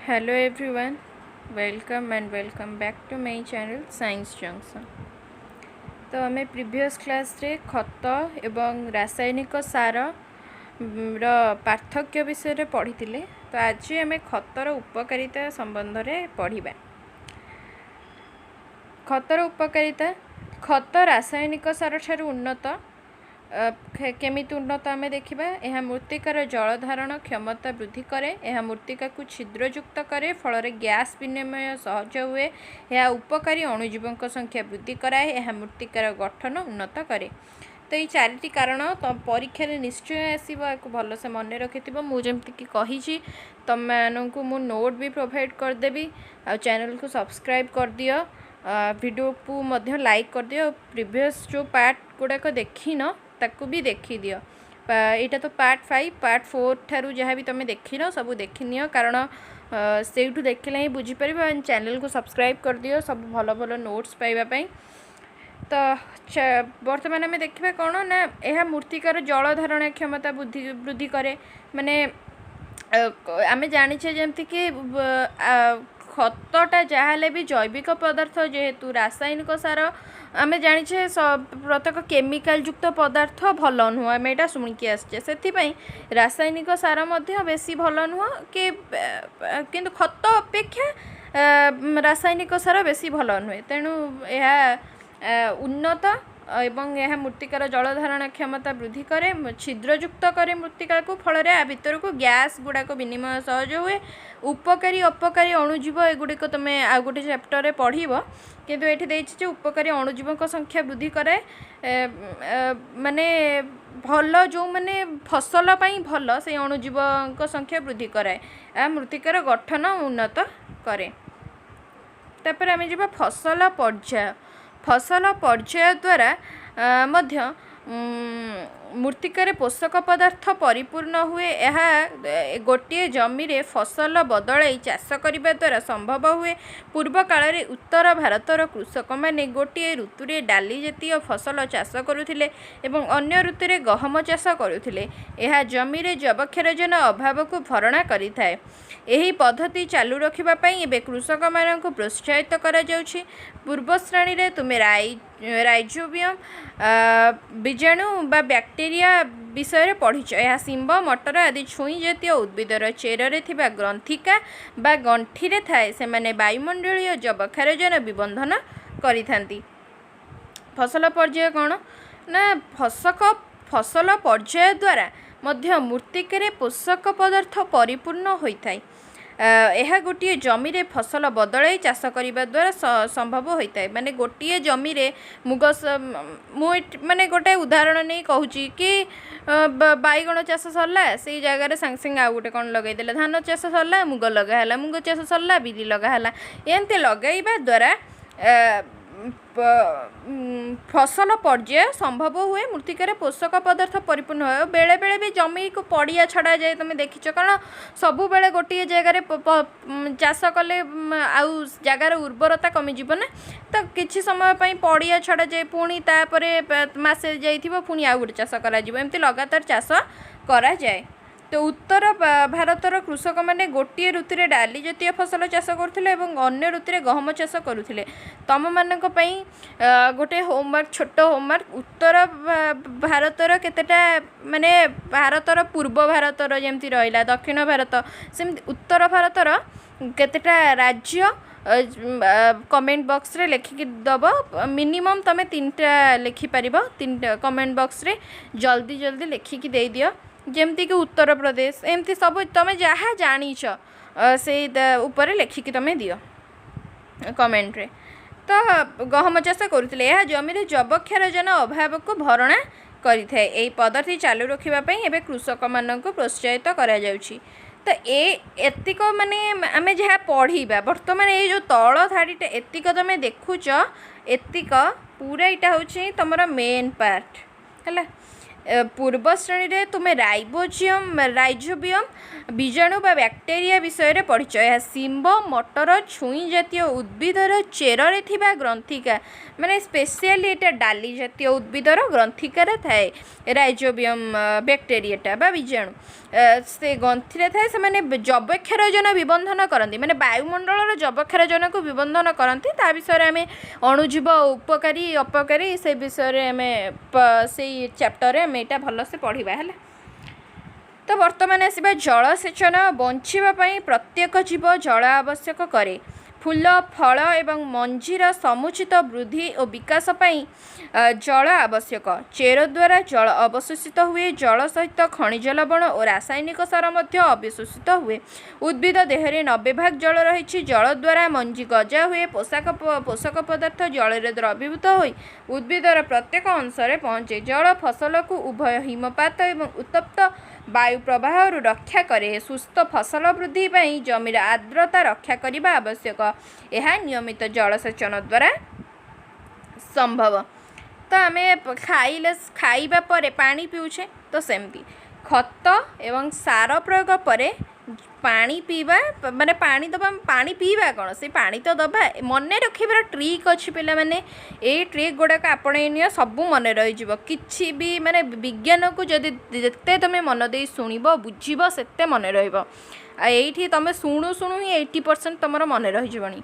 Hello everyone, welcome and welcome back to my channel Science Junction। ତ ଆମେ previous କ୍ଲାସ୍ରେ ଖତ ଏବଂ ରାସାୟନିକ ସାର ର ପାର୍ଥକ୍ୟ ବିଷୟରେ ପଢ଼ିଥିଲେ। ତ ଆଜି ଆମେ ଖତର ଉପକାରିତା ସମ୍ବନ୍ଧରେ ପଢ଼ିବା। ଖତର ଉପକାରିତା। ଖତ ରାସାୟନିକ ସାର ଠାରୁ ଉନ୍ନତ। କେମିତି ଉନ୍ନତ ଆମେ ଦେଖିବା। ଏହା ମୃତ୍ତିକାର ଜଳ ଧାରଣ କ୍ଷମତା ବୃଦ୍ଧି କରେ। ଏହା ମୃତ୍ତିକାକୁ ଛିଦ୍ରଯୁକ୍ତ କରେ, ଫଳରେ ଗ୍ୟାସ୍ ବିନିମୟ ସହଜ ହୁଏ। ଏହା ଉପକାରୀ ଅଣୁଜୀବଙ୍କ ସଂଖ୍ୟା ବୃଦ୍ଧି କରାଏ। ଏହା ମୃତ୍ତିକାର ଗଠନ ଉନ୍ନତ କରେ। ତ ଏଇ ଚାରିଟି କାରଣ ତ ପରୀକ୍ଷାରେ ନିଶ୍ଚୟ ଆସିବ। ଏହାକୁ ଭଲସେ ମନେ ରଖିଥିବ। ମୁଁ ଯେମିତିକି କହିଛି, ତମମାନଙ୍କୁ ମୁଁ ନୋଟ୍ ବି ପ୍ରୋଭାଇଡ଼ କରିଦେବି। ଆଉ ଚ୍ୟାନେଲକୁ ସବସ୍କ୍ରାଇବ୍ କରିଦିଅ, ଭିଡ଼ିଓକୁ ମଧ୍ୟ ଲାଇକ୍ କରିଦିଅ, ଆଉ ପ୍ରିଭିୟସ୍ ଯେଉଁ ପାର୍ଟ ଗୁଡ଼ାକ ଦେଖିନ, ତାକୁ ବି ଦେଖିଦିଅ। ଏଇଟା ତ ପାର୍ଟ 5। ପାର୍ଟ 4 ଠାରୁ ଯାହା ବି ତୁମେ ଦେଖିନ, ସବୁ ଦେଖିନିଅ, କାରଣ ସେଇଠୁ ଦେଖିଲେ ହିଁ ବୁଝିପାରିବ। ଚ୍ୟାନେଲକୁ ସବସ୍କ୍ରାଇବ୍ କରିଦିଅ ସବୁ ଭଲ ଭଲ ନୋଟ୍ସ ପାଇବା ପାଇଁ। ତ ବର୍ତ୍ତମାନ ଆମେ ଦେଖିବା କ'ଣ ନା, ଏହା ମୃତ୍ତିକାର ଜଳ ଧାରଣା କ୍ଷମତା ବୃଦ୍ଧି କରେ। ମାନେ ଆମେ ଜାଣିଛେ ଯେମିତିକି ଖତଟା ଯାହାହେଲେ ବି ଜୈବିକ ପଦାର୍ଥ। ଯେହେତୁ ରାସାୟନିକ ସାର ଆମେ ଜାଣିଛେ ପ୍ରତ୍ୟେକ କେମିକାଲ ଯୁକ୍ତ ପଦାର୍ଥ ଭଲ ନୁହଁ, ଆମେ ଏଇଟା ଶୁଣିକି ଆସିଛେ। ସେଥିପାଇଁ ରାସାୟନିକ ସାର ମଧ୍ୟ ବେଶୀ ଭଲ ନୁହଁ କି, କିନ୍ତୁ ଖତ ଅପେକ୍ଷା ରାସାୟନିକ ସାର ବେଶୀ ଭଲ ନୁହେଁ। ତେଣୁ ଏହା ଉନ୍ନତ ଏବଂ ଏହା ମୃତ୍ତିକାର ଜଳ ଧାରଣ କ୍ଷମତା ବୃଦ୍ଧି କରେ, ଛିଦ୍ରଯୁକ୍ତ କରେ ମୃତ୍ତିକାକୁ, ଫଳରେ ଆ ଭିତରକୁ ଗ୍ୟାସ୍ ଗୁଡ଼ାକ ବିନିମୟ ସହଜ ହୁଏ। ଉପକାରୀ ଅପକାରୀ ଅଣୁଜୀବ, ଏଗୁଡ଼ିକ ତୁମେ ଆଉ ଗୋଟେ ଚାପ୍ଟରରେ ପଢ଼ିବ। କିନ୍ତୁ ଏଠି ଦେଇଛି ଯେ ଉପକାରୀ ଅଣୁଜୀବଙ୍କ ସଂଖ୍ୟା ବୃଦ୍ଧି କରାଏ। ମାନେ ଭଲ, ଯେଉଁମାନେ ଫସଲ ପାଇଁ ଭଲ, ସେଇ ଅଣୁଜୀବଙ୍କ ସଂଖ୍ୟା ବୃଦ୍ଧି କରାଏ। ଏହା ମୃତ୍ତିକାର ଗଠନ ଉନ୍ନତ କରେ। ତାପରେ ଆମେ ଯିବା ଫସଲ ପର୍ଯ୍ୟାୟ। ଫସଲ ପର୍ଯ୍ୟାୟ ଦ୍ୱାରା ମଧ୍ୟ ମୃତ୍ତିକାରେ ପୋଷକ ପଦାର୍ଥ ପରିପୂର୍ଣ୍ଣ ହୁଏ। ଏହା ଗୋଟିଏ ଜମିରେ ଫସଲ ବଦଳାଇ ଚାଷ କରିବା ଦ୍ୱାରା ସମ୍ଭବ ହୁଏ। ପୂର୍ବ କାଳରେ ଉତ୍ତର ଭାରତର କୃଷକମାନେ ଗୋଟିଏ ଋତୁରେ ଡାଲି ଜାତୀୟ ଫସଲ ଚାଷ କରୁଥିଲେ ଏବଂ ଅନ୍ୟ ଋତୁରେ ଗହମ ଚାଷ କରୁଥିଲେ। ଏହା ଜମିରେ ଯବକ୍ଷାରଜାନ ଅଭାବକୁ ଭରଣା କରିଥାଏ। ଏହି ପଦ୍ଧତି ଚାଲୁ ରଖିବା ପାଇଁ ଏବେ କୃଷକମାନଙ୍କୁ ପ୍ରୋତ୍ସାହିତ କରାଯାଉଛି। ପୂର୍ବ ଶ୍ରେଣୀରେ ତୁମେ ରାଇଜୋବିୟମ ବୀଜାଣୁ ବା ବ୍ୟାକ୍ଟେରିଆ ବିଷୟରେ ପଢ଼ିଛ। ଏହା ଶିମ୍ବ, ମଟର ଆଦି ଛୁଇଁ ଜାତୀୟ ଉଦ୍ଭିଦର ଚେରରେ ଥିବା ଗ୍ରନ୍ଥିକା ବା ଗଣ୍ଠିରେ ଥାଏ। ସେମାନେ ବାୟୁମଣ୍ଡଳୀୟ ଯବକ୍ଷାରଜାନ ବିବନ୍ଧନ କରିଥାନ୍ତି। ଫସଲ ପର୍ଯ୍ୟାୟ କ'ଣ ନା, ଫସଲ ପର୍ଯ୍ୟାୟ ଦ୍ୱାରା ମଧ୍ୟ ମୃତ୍ତିକାରେ ପୋଷକ ପଦାର୍ଥ ପରିପୂର୍ଣ୍ଣ ହୋଇଥାଏ। ଏହା ଗୋଟିଏ ଜମିରେ ଫସଲ ବଦଳାଇ ଚାଷ କରିବା ଦ୍ୱାରା ସମ୍ଭବ ହୋଇଥାଏ। ମାନେ ଗୋଟିଏ ଜମିରେ ମୁଗ, ମୁଁ ଏଠି ମାନେ ଗୋଟେ ଉଦାହରଣ ନେଇ କହୁଛି କି ବାଇଗଣ ଚାଷ ସରିଲା, ସେଇ ଜାଗାରେ ସାଙ୍ଗେ ସାଙ୍ଗେ ଆଉ ଗୋଟେ କ'ଣ ଲଗାଇଦେଲେ। ଧାନ ଚାଷ ସରିଲା, ମୁଗ ଲଗା ହେଲା। ମୁଗ ଚାଷ ସରିଲା, ବିରି ଲଗା ହେଲା। ଏମିତି ଲଗାଇବା ଦ୍ୱାରା ଫସଲ ପର୍ଯ୍ୟାୟ ସମ୍ଭବ ହୁଏ, ମୃତ୍ତିକାରେ ପୋଷକ ପଦାର୍ଥ ପରିପୂର୍ଣ୍ଣ ହୁଏ। ବେଳେବେଳେ ବି ଜମିକୁ ପଡ଼ିଆ ଛଡ଼ାଯାଏ, ତୁମେ ଦେଖିଛ। କାରଣ ସବୁବେଳେ ଗୋଟିଏ ଜାଗାରେ ଚାଷ କଲେ ଆଉ ଜାଗାର ଉର୍ବରତା କମିଯିବ ନା। ତ କିଛି ସମୟ ପାଇଁ ପଡ଼ିଆ ଛଡ଼ାଯାଏ, ପୁଣି ତାପରେ ମାସେ ଯାଇଥିବ, ପୁଣି ଆଉ ଗୋଟେ ଚାଷ କରାଯିବ। ଏମିତି ଲଗାତାର ଚାଷ କରାଯାଏ। ତ ଉତ୍ତର ଭାରତର କୃଷକମାନେ ଗୋଟିଏ ଋତୁରେ ଡାଲି ଜାତୀୟ ଫସଲ ଚାଷ କରୁଥିଲେ ଏବଂ ଅନ୍ୟ ଋତୁରେ ଗହମ ଚାଷ କରୁଥିଲେ। ତମମାନଙ୍କ ପାଇଁ ଗୋଟେ ହୋମୱାର୍କ, ଛୋଟ ହୋମୱାର୍କ। ଉତ୍ତର ଭାରତର କେତେଟା, ମାନେ ଭାରତର ପୂର୍ବ ଭାରତର ଯେମିତି ରହିଲା, ଦକ୍ଷିଣ ଭାରତ, ସେମିତି ଉତ୍ତର ଭାରତର କେତେଟା ରାଜ୍ୟ କମେଣ୍ଟ ବକ୍ସରେ ଲେଖିକି ଦେବ। ମିନିମମ୍ ତୁମେ ତିନିଟା ଲେଖିପାରିବ। ତିନିଟା କମେଣ୍ଟ ବକ୍ସରେ ଜଲ୍ଦି ଜଲ୍ଦି ଲେଖିକି ଦେଇଦିଅ। ଯେମିତିକି ଉତ୍ତରପ୍ରଦେଶ, ଏମିତି ସବୁ ତୁମେ ଯାହା ଜାଣିଛ, ସେଇ ଉପରେ ଲେଖିକି ତୁମେ ଦିଅ କମେଣ୍ଟରେ। ତ ଗହମ ଚାଷ କରୁଥିଲେ। ଏହା ଜମିରେ ଯବକ୍ଷାରଜାନ ଅଭାବକୁ ଭରଣା କରିଥାଏ। ଏହି ପଦ୍ଧତି ଚାଲୁ ରଖିବା ପାଇଁ ଏବେ କୃଷକମାନଙ୍କୁ ପ୍ରୋତ୍ସାହିତ କରାଯାଉଛି। ତ ଏତିକ ମାନେ ଆମେ ଯାହା ପଢ଼ିବା ବର୍ତ୍ତମାନ, ଏଇ ଯେଉଁ ତଳ ଧାଡ଼ିଟା, ଏତିକ ତୁମେ ଦେଖୁଛ, ଏତିକ ପୁରା ଏଇଟା ହେଉଛି ତୁମର ମେନ୍ ପାର୍ଟ ହେଲା। ପୂର୍ବ ଶ୍ରେଣୀରେ ତୁମେ ରାଇଜୋବିୟମ୍ ବୀଜାଣୁ ବା ବ୍ୟାକ୍ଟେରିଆ ବିଷୟରେ ପଢ଼ିଛ। ଏହା ଶିମ୍ବ, ମଟର, ଛୁଇଁ ଜାତୀୟ ଉଦ୍ଭିଦର ଚେରରେ ଥିବା ଗ୍ରନ୍ଥିକା, ମାନେ ସ୍ପେସିଆଲି ଏଇଟା ଡାଲି ଜାତୀୟ ଉଦ୍ଭିଦର ଗ୍ରନ୍ଥିକାରେ ଥାଏ। ରାଇଜୋବିୟମ୍ ବ୍ୟାକ୍ଟେରିଆଟା ବା ବୀଜାଣୁ ସେ ଗ୍ରନ୍ଥିରେ ଥାଏ। ସେମାନେ ଯବକ୍ଷାରଜନ ବିବନ୍ଧନ କରନ୍ତି, ମାନେ ବାୟୁମଣ୍ଡଳର ଯବକ୍ଷାରଜନକୁ ବିବନ୍ଧନ କରନ୍ତି। ତା ବିଷୟରେ ଆମେ ଅଣୁଜୀବ ଉପକାରୀ ଅପକାରୀ ସେ ବିଷୟରେ ଆମେ ସେଇ ଚାପ୍ଟରରେ ଆମେ ଏଇଟା ଭଲସେ ପଢ଼ିବା, ହେଲା? ତ ବର୍ତ୍ତମାନ ଆସିବା ଜଳସେଚନ। ବଞ୍ଚିବା ପାଇଁ ପ୍ରତ୍ୟେକ ଜୀବ ଜଳ ଆବଶ୍ୟକ କରେ। ଫୁଲ, ଫଳ ଏବଂ ମଞ୍ଜିର ସମୁଚିତ ବୃଦ୍ଧି ଓ ବିକାଶ ପାଇଁ ଜଳ ଆବଶ୍ୟକ। ଚେର ଦ୍ୱାରା ଜଳ ଅବଶୋଷିତ ହୁଏ। ଜଳ ସହିତ ଖଣିଜ ଲବଣ ଓ ରାସାୟନିକ ସାର ମଧ୍ୟ ଅବଶୋଷିତ ହୁଏ। ଉଦ୍ଭିଦ ଦେହରେ 90 ଭାଗ ଜଳ ରହିଛି। ଜଳ ଦ୍ୱାରା ମଞ୍ଜି ଗଜା ହୁଏ। ପୋଷକ ପଦାର୍ଥ ଜଳରେ ଦ୍ରବୀଭୂତ ହୋଇ ଉଦ୍ଭିଦର ପ୍ରତ୍ୟେକ ଅଂଶରେ ପହଞ୍ଚେ। ଜଳ ଫସଲକୁ ଉଭୟ ହିମପାତ ଏବଂ ଉତ୍ତପ୍ତ ବାୟୁ ପ୍ରବାହରୁ ରକ୍ଷା କରେ। ସୁସ୍ଥ ଫସଲ ବୃଦ୍ଧି ପାଇଁ ଜମିର ଆର୍ଦ୍ରତା ରକ୍ଷା କରିବା ଆବଶ୍ୟକ। ଏହା ନିୟମିତ ଜଳସେଚନ ଦ୍ୱାରା ସମ୍ଭବ। ତ ଆମେ ଖାଇବା ପରେ ପାଣି ପିଉଛେ, ତ ସେମିତି ଖତ ଏବଂ ସାର ପ୍ରୟୋଗ ପରେ ପାଣି ପିଇବା, ମାନେ ପାଣି ଦେବା। ପାଣି ପିଇବା କ'ଣ, ସେ ପାଣି ତ ଦେବା। ମନେ ରଖିବାର ଟ୍ରିକ୍ ଅଛି ପିଲାମାନେ। ଏଇ ଟ୍ରିକ୍ ଗୁଡ଼ାକ ଆପଣେଇ ନିଅ, ସବୁ ମନେ ରହିଯିବ। କିଛି ବି ମାନେ ବିଜ୍ଞାନକୁ ଯଦି ଯେତେ ତୁମେ ମନ ଦେଇ ଶୁଣିବ, ବୁଝିବ, ସେତେ ମନେ ରହିବ। ଆଉ ଏଇଠି ତୁମେ ଶୁଣୁ ଶୁଣୁ ହିଁ 80% ତୁମର ମନେ ରହିଯିବଣି।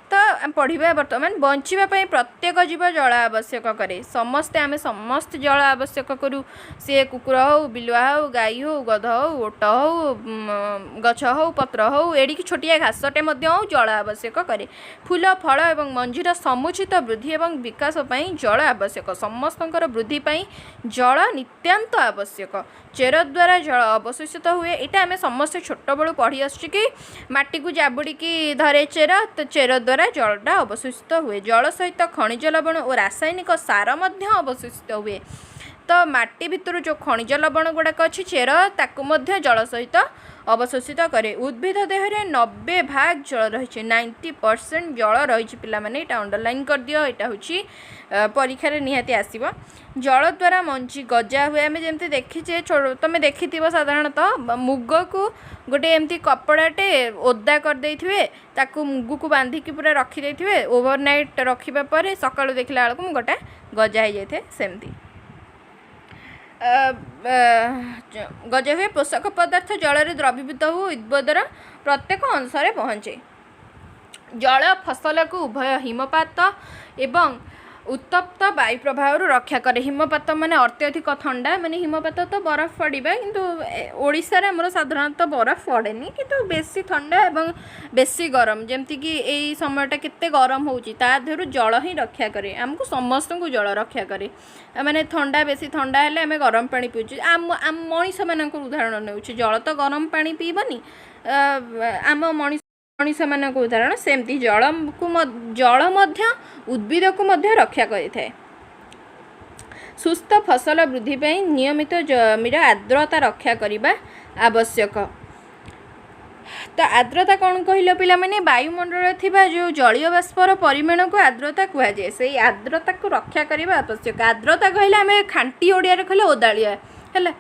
ତ ଆମେ ପଢ଼ିବା ବର୍ତ୍ତମାନ। ବଞ୍ଚିବା ପାଇଁ ପ୍ରତ୍ୟେକ ଜୀବ ଜଳ ଆବଶ୍ୟକ କରେ। ସମସ୍ତେ, ଆମେ ସମସ୍ତେ ଜଳ ଆବଶ୍ୟକ କରୁ। ସିଏ କୁକୁର ହଉ, ବିଲୁଆ ହଉ, ଗାଈ ହଉ, ଗଧ ହଉ, ଓଟ ହଉ, ଗଛ ହଉ, ପତ୍ର ହଉ, ଏଡ଼ିକି ଛୋଟିଆ ଘାସଟେ ମଧ୍ୟ ହଉ, ଜଳ ଆବଶ୍ୟକ କରେ। ଫୁଲ, ଫଳ ଏବଂ ମଞ୍ଜିର ସମୁଚିତ ବୃଦ୍ଧି ଏବଂ ବିକାଶ ପାଇଁ ଜଳ ଆବଶ୍ୟକ। ସମସ୍ତଙ୍କର ବୃଦ୍ଧି ପାଇଁ ଜଳ ନିତ୍ୟାନ୍ତ ଆବଶ୍ୟକ। ଚେର ଦ୍ୱାରା ଜଳ ଅବଶୋଷିତ ହୁଏ। ଏଇଟା ଆମେ ସମସ୍ତେ ଛୋଟବେଳୁ ପଢ଼ି ଆସୁଛୁ କି ମାଟିକୁ ଜାବୁଡ଼ିକି ଧରେ ଚେର, ତ ଚେର ଦ୍ୱାରା ଜଳଟା ଅବଶୋଷିତ ହୁଏ। ଜଳ ସହିତ ଖଣିଜ ଲବଣ ଓ ରାସାୟନିକ ସାର ମଧ୍ୟ ଅବଶୋଷିତ ହୁଏ। ତ ମାଟି ଭିତରୁ ଯେଉଁ ଖଣିଜ ଲବଣ ଗୁଡ଼ାକ ଅଛି, ଚେର ତାକୁ ମଧ୍ୟ ଜଳ ସହିତ ଅବଶୋଷିତ କରେ। ଉଦ୍ଭିଦ ଦେହରେ 90 ଭାଗ ଜଳ ରହିଛି। 90% ଜଳ ରହିଛି ପିଲାମାନେ। ଏଇଟା ଅଣ୍ଡରଲାଇନ୍ କରିଦିଅ। ଏଇଟା ହେଉଛି ପରୀକ୍ଷାରେ ନିହାତି ଆସିବ। ଜଳ ଦ୍ୱାରା ମଞ୍ଜି ଗଜା ହୁଏ। ଆମେ ଯେମିତି ଦେଖିଛେ, ତମେ ଦେଖିଥିବ ସାଧାରଣତଃ ମୁଗକୁ ଗୋଟେ ଏମିତି କପଡ଼ାଟେ ଓଦା କରିଦେଇଥିବେ, ତାକୁ ମୁଗକୁ ବାନ୍ଧିକି ପୁରା ରଖିଦେଇଥିବେ। ଓଭରନାଇଟ୍ ରଖିବା ପରେ ସକାଳୁ ଦେଖିଲା ବେଳକୁ ମୁଗଟା ଗଜା ହେଇଯାଇଥାଏ। ସେମିତି ଗଜା ହୁଏ। ପୋଷକ ପଦାର୍ଥ ଜଳରେ ଦ୍ରବୀଭୂତ ହୋଇ ଉଦ୍ଭିଦର ପ୍ରତ୍ୟେକ ଅଂଶରେ ପହଞ୍ଚେ। ଜଳ ଫସଲକୁ ଉଭୟ ହିମପାତ ଏବଂ ଉତ୍ତପ୍ତ ବାୟୁ ପ୍ରବାହରୁ ରକ୍ଷା କରେ। ହିମପାତ ମାନେ ଅତ୍ୟଧିକ ଥଣ୍ଡା, ମାନେ ହିମପାତ ତ ବରଫ ପଡ଼ିବା, କିନ୍ତୁ ଓଡ଼ିଶାରେ ଆମର ସାଧାରଣତଃ ବରଫ ପଡ଼େନି। କିନ୍ତୁ ବେଶୀ ଥଣ୍ଡା ଏବଂ ବେଶୀ ଗରମ, ଯେମିତିକି ଏଇ ସମୟଟା କେତେ ଗରମ ହେଉଛି, ତା ଦେହରୁ ଜଳ ହିଁ ରକ୍ଷା କରେ ଆମକୁ, ସମସ୍ତଙ୍କୁ ଜଳ ରକ୍ଷା କରେ। ମାନେ ଥଣ୍ଡା, ବେଶୀ ଥଣ୍ଡା ହେଲେ ଆମେ ଗରମ ପାଣି ପିଉଛୁ। ଆମ ମଣିଷମାନଙ୍କ ଉଦାହରଣ ନେଉଛି। ଜଳ ତ ଗରମ ପାଣି ପିଇବନି। ଆମ ମଣିଷମାନଙ୍କ ଉଦାହରଣ, ସେମିତି ଜଳ ମଧ୍ୟ ଉଦ୍ଭିଦକୁ ମଧ୍ୟ ରକ୍ଷା କରିଥାଏ। ସୁସ୍ଥ ଫସଲ ବୃଦ୍ଧି ପାଇଁ ନିୟମିତ ଜମିର ଆର୍ଦ୍ରତା ରକ୍ଷା କରିବା ଆବଶ୍ୟକ। ତ ଆର୍ଦ୍ରତା କ'ଣ କହିଲ ପିଲାମାନେ? ବାୟୁମଣ୍ଡଳରେ ଥିବା ଯେଉଁ ଜଳୀୟ ବାଷ୍ପର ପରିମାଣକୁ ଆର୍ଦ୍ରତା କୁହାଯାଏ। ସେଇ ଆର୍ଦ୍ରତାକୁ ରକ୍ଷା କରିବା ଆବଶ୍ୟକ। ଆର୍ଦ୍ରତା କହିଲେ ଆମେ ଖାଣ୍ଟି ଓଡ଼ିଆରେ କହିଲେ ଓଦାଳିଆ, ହେଲା?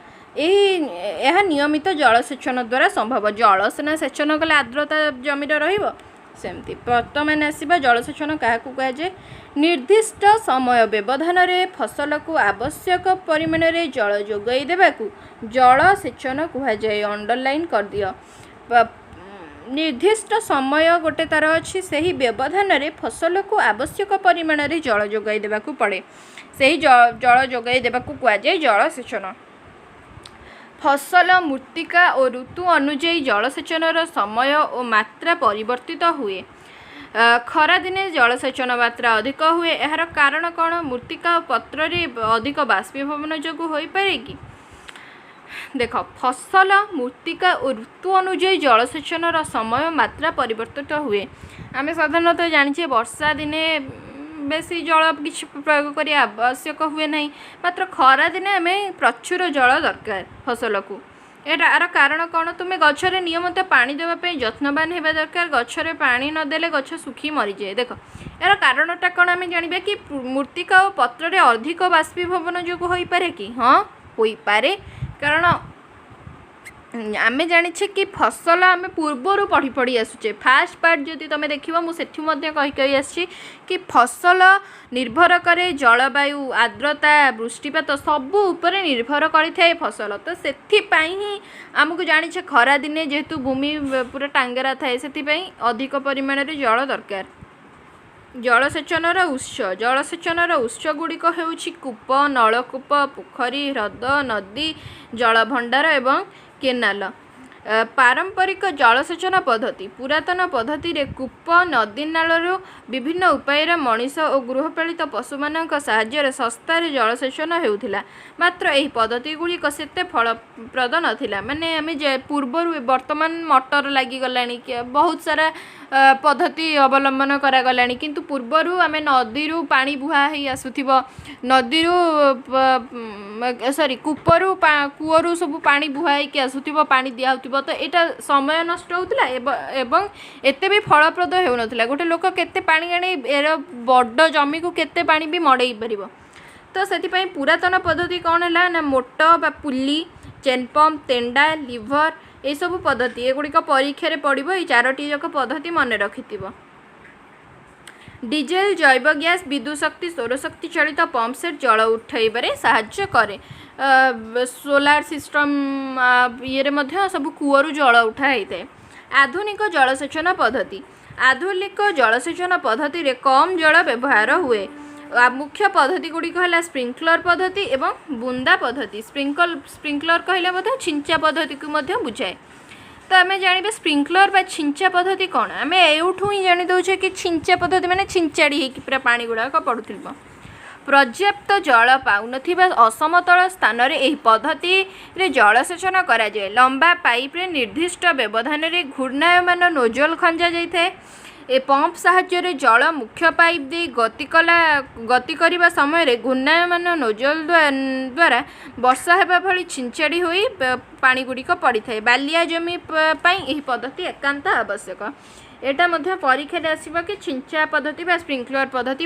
ଏହା ନିୟମିତ ଜଳସେଚନ ଦ୍ୱାରା ସମ୍ଭବ। ଜଳ ସିନା ସେଚନ କଲେ ଆର୍ଦ୍ରତା ଜମିର ରହିବ, ସେମିତି। ବର୍ତ୍ତମାନ ଆସିବା ଜଳସେଚନ କାହାକୁ କୁହାଯାଏ? ନିର୍ଦ୍ଦିଷ୍ଟ ସମୟ ବ୍ୟବଧାନରେ ଫସଲକୁ ଆବଶ୍ୟକ ପରିମାଣରେ ଜଳ ଯୋଗାଇ ଦେବାକୁ ଜଳସେଚନ କୁହାଯାଏ। ଅଣ୍ଡରଲାଇନ୍ କରିଦିଅ। ନିର୍ଦ୍ଦିଷ୍ଟ ସମୟ ଗୋଟେ ତାର ଅଛି, ସେହି ବ୍ୟବଧାନରେ ଫସଲକୁ ଆବଶ୍ୟକ ପରିମାଣରେ ଜଳ ଯୋଗାଇ ଦେବାକୁ ପଡ଼େ। ସେହି ଜଳ ଯୋଗାଇ ଦେବାକୁ କୁହାଯାଏ ଜଳସେଚନ। ଫସଲ, ମୃତ୍ତିକା ଓ ଋତୁ ଅନୁଯାୟୀ ଜଳସେଚନର ସମୟ ଓ ମାତ୍ରା ପରିବର୍ତ୍ତିତ ହୁଏ। ଖରାଦିନେ ଜଳସେଚନ ମାତ୍ରା ଅଧିକ ହୁଏ। ଏହାର କାରଣ କ'ଣ? ମୃତ୍ତିକା ଓ ପତ୍ରରେ ଅଧିକ ବାଷ୍ପୀଭବନ ଯୋଗୁଁ ହୋଇପାରେ କି? ଦେଖ, ଫସଲ, ମୃତ୍ତିକା ଓ ଋତୁ ଅନୁଯାୟୀ ଜଳସେଚନର ସମୟ ମାତ୍ରା ପରିବର୍ତ୍ତିତ ହୁଏ। ଆମେ ସାଧାରଣତଃ ଜାଣିଛେ, ବର୍ଷା ଦିନେ ବେଶୀ ଜଳ କିଛି ପ୍ରୟୋଗ କରିବା ଆବଶ୍ୟକ ହୁଏ ନାହିଁ। ମାତ୍ର ଖରାଦିନେ ଆମେ ପ୍ରଚୁର ଜଳ ଦରକାର ଫସଲକୁ। ଏଇଟା ଆର କାରଣ କ'ଣ? ତୁମେ ଗଛରେ ନିୟମିତ ପାଣି ଦେବା ପାଇଁ ଯତ୍ନବାନ ହେବା ଦରକାର। ଗଛରେ ପାଣି ନଦେଲେ ଗଛ ଶୁଖି ମରିଯାଏ। ଦେଖ, ଏହାର କାରଣଟା କ'ଣ ଆମେ ଜାଣିବା କି ମୃତ୍ତିକା ଓ ପତ୍ରରେ ଅଧିକ ବାଷ୍ପୀଭବନ ଯୋଗୁଁ ହୋଇପାରେ କି? ହଁ, ହୋଇପାରେ, କାରଣ ଆମେ ଜାଣିଛେ କି ଫସଲ ଆମେ ପୂର୍ବରୁ ପଢ଼ି ପଢ଼ି ଆସୁଛେ। ଫାଷ୍ଟ ପାର୍ଟ ଯଦି ତୁମେ ଦେଖିବ, ମୁଁ ସେଠି ମଧ୍ୟ କହି କହି ଆସିଛି କି ଫସଲ ନିର୍ଭର କରେ ଜଳବାୟୁ, ଆର୍ଦ୍ରତା, ବୃଷ୍ଟିପାତ ସବୁ ଉପରେ ନିର୍ଭର କରିଥାଏ ଫସଲ। ତ ସେଥିପାଇଁ ହିଁ ଆମକୁ ଜାଣିଛେ, ଖରାଦିନେ ଯେହେତୁ ଭୂମି ପୁରା ଟାଙ୍ଗରା ଥାଏ, ସେଥିପାଇଁ ଅଧିକ ପରିମାଣରେ ଜଳ ଦରକାର। ଜଳସେଚନର ଉତ୍ସ। ଜଳସେଚନର ଉତ୍ସ ଗୁଡ଼ିକ ହେଉଛି କୂପ, ନଳକୂପ, ପୋଖରୀ, ହ୍ରଦ, ନଦୀ, ଜଳଭଣ୍ଡାର ଏବଂ କେନାଲ। ପାରମ୍ପରିକ ଜଳସେଚନ ପଦ୍ଧତି। ପୁରାତନ ପଦ୍ଧତିରେ କୂପ, ନଦୀ, ନାଳରୁ ବିଭିନ୍ନ ଉପାୟରେ ମଣିଷ ଓ ଗୃହପାଳିତ ପଶୁମାନଙ୍କ ସାହାଯ୍ୟରେ ଶସ୍ତାରେ ଜଳସେଚନ ହେଉଥିଲା। ମାତ୍ର ଏହି ପଦ୍ଧତି ଗୁଡ଼ିକ ସେତେ ଫଳପ୍ରଦ ନଥିଲା। ମାନେ ଆମେ ଯେ ପୂର୍ବରୁ, ବର୍ତ୍ତମାନ ମଟର ଲାଗିଗଲାଣି, ବହୁତ ସାରା ପଦ୍ଧତି ଅବଲମ୍ବନ କରାଗଲାଣି, କିନ୍ତୁ ପୂର୍ବରୁ ଆମେ ନଦୀରୁ ପାଣି ବୁହା ହେଇ ଆସୁଥିବ, ନଦୀରୁ, ସରି, କୂପରୁ, କୂଅରୁ ସବୁ ପାଣି ବୁହା ହେଇକି ଆସୁଥିବ, ପାଣି ଦିଆହେଉଥିବ। ତ ଏଇଟା ସମୟ ନଷ୍ଟ ହେଉଥିଲା ଏବଂ ଏତେ ବି ଫଳପ୍ରଦ ହେଉନଥିଲା। ଗୋଟେ ଲୋକ କେତେ ପାଣି ଆଣି ଏର ବଡ଼ ଜମିକୁ କେତେ ପାଣି ବି ମଡ଼େଇ ପାରିବ? ତ ସେଥିପାଇଁ ପୁରାତନ ପଦ୍ଧତି କ'ଣ ହେଲା ନା ମୋଟ ବା ପୁଲି, ଚେନ୍ ପମ୍ପ, ତେଣ୍ଡା, ଲିଭର, ଏସବୁ ପଦ୍ଧତି। ଏଗୁଡ଼ିକ ପରୀକ୍ଷାରେ ପଡ଼ିବ। ଏଇ ଚାରୋଟି ଯାକ ପଦ୍ଧତି ମନେ ରଖିଥିବ। ଡିଜେଲ, ଜୈବ ଗ୍ୟାସ୍, ବିଦ୍ୟୁତ ଶକ୍ତି, ସୌରଶକ୍ତି ଚାଳିତ ପମ୍ପ ସେଟ୍ ଜଳ ଉଠାଇବାରେ ସାହାଯ୍ୟ କରେ। ସୋଲାର ସିଷ୍ଟମ୍ ଇଏରେ ମଧ୍ୟ ସବୁ କୂଅରୁ ଜଳ ଉଠା ହେଇଥାଏ। ଆଧୁନିକ ଜଳସେଚନ ପଦ୍ଧତି। ଆଧୁନିକ ଜଳସେଚନ ପଦ୍ଧତିରେ କମ୍ ଜଳ ବ୍ୟବହାର ହୁଏ। ମୁଖ୍ୟ ପଦ୍ଧତି ଗୁଡ଼ିକ ହେଲା ସ୍ପ୍ରିଙ୍କଲର ପଦ୍ଧତି ଏବଂ ବୁନ୍ଦା ପଦ୍ଧତି। ସ୍ପ୍ରିଙ୍କଲର କହିଲେ ମଧ୍ୟ ଛିଞ୍ଚା ପଦ୍ଧତିକୁ ମଧ୍ୟ ବୁଝାଏ। ତ ଆମେ ଜାଣିବା ସ୍ପ୍ରିଙ୍କଲର ବା ଛିଞ୍ଚା ପଦ୍ଧତି କ'ଣ। ଆମେ ଏଇଠୁ ହିଁ ଜାଣି ଦେଉଛେ କି ଛିଞ୍ଚା ପଦ୍ଧତି ମାନେ ଛିଞ୍ଚାଡ଼ି ହେଇକି ପୁରା ପାଣି ଗୁଡ଼ାକ ପଡ଼ୁଥିବ। ପର୍ଯ୍ୟାପ୍ତ ଜଳ ପାଉନଥିବା ଅସମତଳ ସ୍ଥାନରେ ଏହି ପଦ୍ଧତିରେ ଜଳସେଚନ କରାଯାଏ। ଲମ୍ବା ପାଇପରେ ନିର୍ଦ୍ଦିଷ୍ଟ ବ୍ୟବଧାନରେ ଘୂର୍ଣ୍ଣାୟମାନ ନୋଜଲ ଖଞ୍ଜା ଯାଇଥାଏ। ଏ ପମ୍ପ ସାହାଯ୍ୟରେ ଜଳ ମୁଖ୍ୟ ପାଇପ୍ ଦେଇ ଗତି କରିବା ସମୟରେ ଘୂର୍ଣ୍ଣାୟମାନ ନୋଜଲ ଦ୍ୱାରା ବର୍ଷା ହେବା ଭଳି ଛିଞ୍ଚାଡ଼ି ହୋଇ ପାଣି ଗୁଡ଼ିକ ପଡ଼ିଥାଏ। ବାଲିଆ ଜମି ପାଇଁ ଏହି ପଦ୍ଧତି ଏକାନ୍ତ ଆବଶ୍ୟକ। ଏଇଟା ମଧ୍ୟ ପରୀକ୍ଷାରେ ଆସିବ କି ଛିଞ୍ଚା ପଦ୍ଧତି ବା ସ୍ପ୍ରିଙ୍କଲର ପଦ୍ଧତି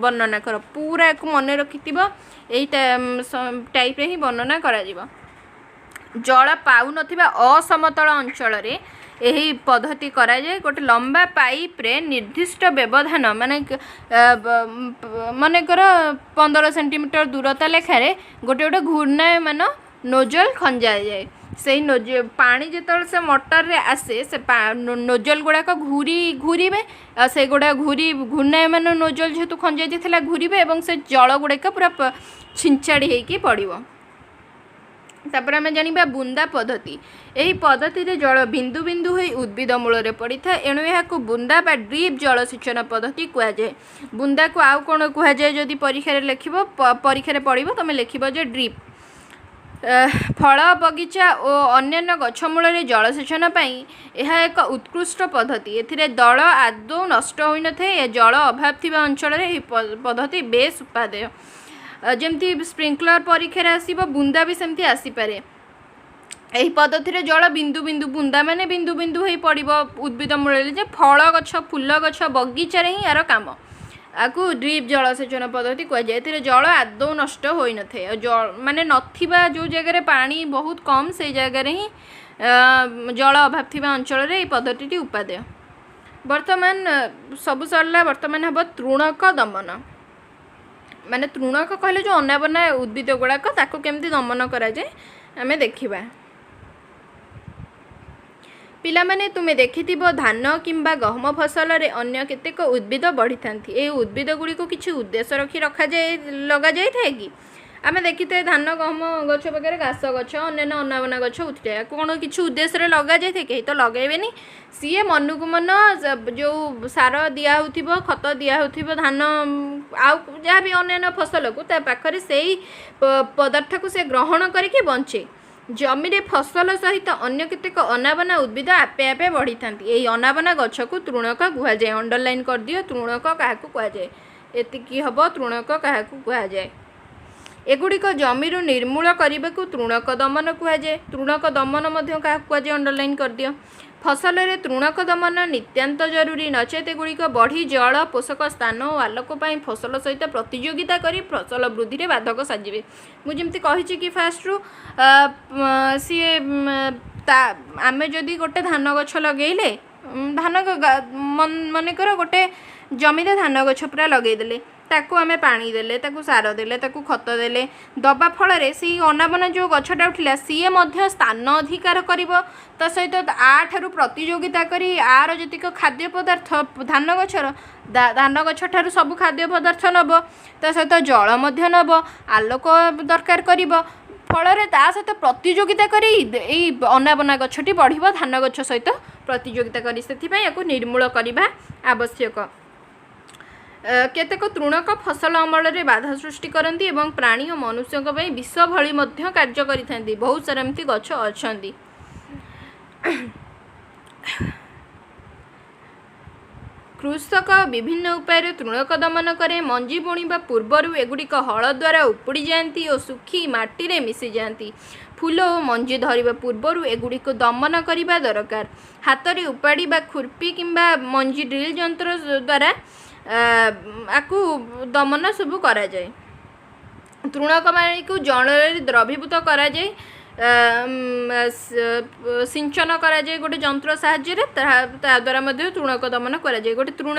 ବର୍ଣ୍ଣନା କର। ପୁରା ୟାକୁ ମନେ ରଖିଥିବ, ଏଇ ଟାଇପ୍ରେ ହିଁ ବର୍ଣ୍ଣନା କରାଯିବ। ଜଳ ପାଉନଥିବା ଅସମତଳ ଅଞ୍ଚଳରେ ଏହି ପଦ୍ଧତି କରାଯାଏ। ଗୋଟେ ଲମ୍ବା ପାଇପ୍ରେ ନିର୍ଦ୍ଦିଷ୍ଟ ବ୍ୟବଧାନ, ମାନେ ମନେକର 15 ସେଣ୍ଟିମିଟର ଦୂରତା ଲେଖାରେ ଗୋଟେ ଗୋଟେ ଘୂର୍ଣ୍ଣାୟମାନ ନୋଜଲ ଖଞ୍ଜାଯାଏ। ସେଇ ପାଣି ଯେତେବେଳେ ସେ ମଟରରେ ଆସେ, ସେ ନୋଜଲ ଗୁଡ଼ାକ ଘୁରିବେ ଆଉ ସେଗୁଡ଼ା ଘୂର୍ଣ୍ଣାୟମାନ ନୋଜଲ ଯେହେତୁ ଖଞ୍ଜା ଯାଇଥିଲା, ଘୁରିବେ ଏବଂ ସେ ଜଳ ଗୁଡ଼ାକ ପୁରା ଛିଞ୍ଚାଡ଼ି ହେଇକି ପଡ଼ିବ। ତାପରେ ଆମେ ଜାଣିବା ବୁନ୍ଦା ପଦ୍ଧତି। ଏହି ପଦ୍ଧତିରେ ଜଳ ବିନ୍ଦୁ ବିନ୍ଦୁ ହୋଇ ଉଦ୍ଭିଦ ମୂଳରେ ପଡ଼ିଥାଏ। ଏଣୁ ଏହାକୁ ବୁନ୍ଦା ବା ଡ୍ରିପ୍ ଜଳସେଚନ ପଦ୍ଧତି କୁହାଯାଏ। ବୁନ୍ଦାକୁ ଆଉ କ'ଣ କୁହାଯାଏ? ଯଦି ପରୀକ୍ଷାରେ ଲେଖିବ, ପରୀକ୍ଷାରେ ପଡ଼ିବ, ତୁମେ ଲେଖିବ ଯେ ଡ୍ରିପ୍। ଫଳ ବଗିଚା ଓ ଅନ୍ୟାନ୍ୟ ଗଛ ମୂଳରେ ଜଳସେଚନ ପାଇଁ ଏହା ଏକ ଉତ୍କୃଷ୍ଟ ପଦ୍ଧତି। ଏଥିରେ ଜଳ ଆଦୌ ନଷ୍ଟ ହୋଇନଥାଏ। ଜଳ ଅଭାବ ଥିବା ଅଞ୍ଚଳରେ ଏହି ପଦ୍ଧତି ବେଶ ଉପାଦେୟ। ଯେମିତି ସ୍ପ୍ରିଙ୍କଲର ପରୀକ୍ଷାରେ ଆସିବ, ବୁନ୍ଦା ବି ସେମିତି ଆସିପାରେ। ଏହି ପଦ୍ଧତିରେ ଜଳ ବିନ୍ଦୁ ବିନ୍ଦୁ, ବୁନ୍ଦା ମାନେ ବିନ୍ଦୁ ବିନ୍ଦୁ ହୋଇ ପଡ଼ିବ ଉଦ୍ଭିଦ ମୂଳରେ, ଯେ ଫଳ ଗଛ, ଫୁଲ ଗଛ, ବଗିଚାରେ ହିଁ ଏହାର କାମ। ଆକୁ ଡ୍ରିପ୍ ଜଳସେଚନ ପଦ୍ଧତି କୁହାଯାଏ। ଏଥିରେ ଜଳ ଆଦୌ ନଷ୍ଟ ହୋଇନଥାଏ। ଆଉ ମାନେ ନଥିବା, ଯେଉଁ ଜାଗାରେ ପାଣି ବହୁତ କମ୍, ସେଇ ଜାଗାରେ ହିଁ ଜଳ ଅଭାବ ଥିବା ଅଞ୍ଚଳରେ ଏହି ପଦ୍ଧତିଟି ଉପାଦେୟ। ବର୍ତ୍ତମାନ ସବୁ ସରିଲା। ବର୍ତ୍ତମାନ ହେବ ତୃଣକ ଦମନ। ମାନେ ତୃଣକ କହିଲେ ଯେଉଁ ଅନାବନା ଉଦ୍ଭିଦ ଗୁଡ଼ାକ, ତାକୁ କେମିତି ଦମନ କରାଯାଏ ଆମେ ଦେଖିବା। ପିଲାମାନେ, ତୁମେ ଦେଖିଥିବ ଧାନ କିମ୍ବା ଗହମ ଫସଲରେ ଅନ୍ୟ କେତେକ ଉଦ୍ଭିଦ ବଢ଼ିଥାନ୍ତି। ଏହି ଉଦ୍ଭିଦ ଗୁଡ଼ିକୁ କିଛି ଉଦ୍ଦେଶ୍ୟ ରଖି ଲଗାଯାଇଥାଏ କି? ଆମେ ଦେଖିଥାଏ ଧାନ, ଗହମ ଗଛ ପାଖରେ ଘାସ ଗଛ, ଅନ୍ୟାନ୍ୟ ଅନାବନା ଗଛ ଉଠିଥାଏ। ଆକୁ କ'ଣ କିଛି ଉଦ୍ଦେଶ୍ୟରେ ଲଗାଯାଇଥାଏ? କେହି ତ ଲଗାଇବେନି। ସିଏ ମନକୁ ମନ ଯେଉଁ ସାର ଦିଆହେଉଥିବ, ଖତ ଦିଆହେଉଥିବ ଧାନ ଆଉ ଯାହା ବି ଅନ୍ୟାନ୍ୟ ଫସଲକୁ, ତା ପାଖରେ ସେଇ ପଦାର୍ଥକୁ ସେ ଗ୍ରହଣ କରିକି ବଞ୍ଚେ। ଜମିରେ ଫସଲ ସହିତ ଅନ୍ୟ କେତେକ ଅନାବନା ଉଦ୍ଭିଦ ଆପେ ଆପେ ବଢ଼ିଥାନ୍ତି। ଏହି ଅନାବନା ଗଛକୁ ତୃଣକ କୁହାଯାଏ। ଅଣ୍ଡରଲାଇନ୍ କରିଦିଅ, ତୃଣକ କାହାକୁ କୁହାଯାଏ। ଏତିକି ହେବ, ତୃଣକ କାହାକୁ କୁହାଯାଏ। ଏଗୁଡ଼ିକ ଜମିରୁ ନିର୍ମୂଳ କରିବାକୁ ତୃଣକ ଦମନ କୁହାଯାଏ। ତୃଣକ ଦମନ ମଧ୍ୟ କାହାକୁ କୁହାଯାଏ? ଅଣ୍ଡରଲାଇନ୍ କରିଦିଅ। ଫସଲରେ ତୃଣକ ଦମନ ନିତ୍ୟାନ୍ତ ଜରୁରୀ, ନଚେତ୍ ଏଗୁଡ଼ିକ ବଢ଼ି ଜଳ, ପୋଷକ, ସ୍ଥାନ ଓ ଆଲୋକ ପାଇଁ ଫସଲ ସହିତ ପ୍ରତିଯୋଗିତା କରି ଫସଲ ବୃଦ୍ଧିରେ ବାଧକ ସାଜିବେ। ମୁଁ ଯେମିତି କହିଛି କି ଫାଷ୍ଟରୁ ସିଏ ତା ଆମେ ଯଦି ଗୋଟେ ଧାନ ଗଛ ଲଗେଇଲେ, ଧାନ ମନେକର ଗୋଟେ ଜମିରେ ଧାନ ଗଛ ପୁରା ଲଗେଇଦେଲେ, ତାକୁ ଆମେ ପାଣି ଦେଲେ, ତାକୁ ସାର ଦେଲେ, ତାକୁ ଖତ ଦେଲେ, ଦବା ଫଳରେ ସେଇ ଅନାବନା ଯେଉଁ ଗଛଟା ଉଠିଲା, ସିଏ ମଧ୍ୟ ସ୍ଥାନ ଅଧିକାର କରିବ। ତା ସହିତ ଆ ଠାରୁ ପ୍ରତିଯୋଗିତା କରି ଆର ଯେତିକ ଖାଦ୍ୟ ପଦାର୍ଥ, ଧାନ ଗଛର, ଧାନ ଗଛ ଠାରୁ ସବୁ ଖାଦ୍ୟ ପଦାର୍ଥ ନେବ, ତା ସହିତ ଜଳ ମଧ୍ୟ ନେବ, ଆଲୋକ ଦରକାର କରିବ। ଫଳରେ ତା ସହିତ ପ୍ରତିଯୋଗିତା କରି ଏଇ ଅନାବନା ଗଛଟି ବଢ଼ିବ ଧାନ ଗଛ ସହିତ ପ୍ରତିଯୋଗିତା କରି। ସେଥିପାଇଁ ୟାକୁ ନିର୍ମୂଳ କରିବା ଆବଶ୍ୟକ। କେତେକ ତୃଣକ ଫସଲ ଅମଳରେ ବାଧା ସୃଷ୍ଟି କରନ୍ତି ଏବଂ ପ୍ରାଣୀ ଓ ମନୁଷ୍ୟଙ୍କ ପାଇଁ ବିଷ ଭଳି ମଧ୍ୟ କାର୍ଯ୍ୟ କରିଥାନ୍ତି। ବହୁତ ସାରା ଏମିତି ଗଛ ଅଛନ୍ତି। କୃଷକ ବିଭିନ୍ନ ଉପାୟରେ ତୃଣକ ଦମନ କରେ। ମଞ୍ଜି ବୁଣିବା ପୂର୍ବରୁ ଏଗୁଡ଼ିକ ହଳ ଦ୍ୱାରା ଉପୁଡ଼ି ଯାଆନ୍ତି ଓ ଶୁଖି ମାଟିରେ ମିଶିଯାଆନ୍ତି। ଫୁଲ ଓ ମଞ୍ଜି ଧରିବା ପୂର୍ବରୁ ଏଗୁଡ଼ିକୁ ଦମନ କରିବା ଦରକାର। ହାତରେ ଉପାଡ଼ି ବା ଖୁର୍ପି କିମ୍ବା ମଞ୍ଜି ଡ୍ରିଲ୍ ଯନ୍ତ୍ର ଦ୍ୱାରା ଆକୁ ଦମନ ସବୁ କରାଯାଏ। ତୃଣକମାଳିକୁ ଜଳରେ ଦ୍ରବୀଭୂତ କରାଯାଇ ସିଞ୍ଚନ କରାଯାଏ ଗୋଟେ ଯନ୍ତ୍ର ସାହାଯ୍ୟରେ। ତାହା ତା ଦ୍ୱାରା ମଧ୍ୟ ତୃଣକ ଦମନ କରାଯାଏ। ଗୋଟେ ତୃଣ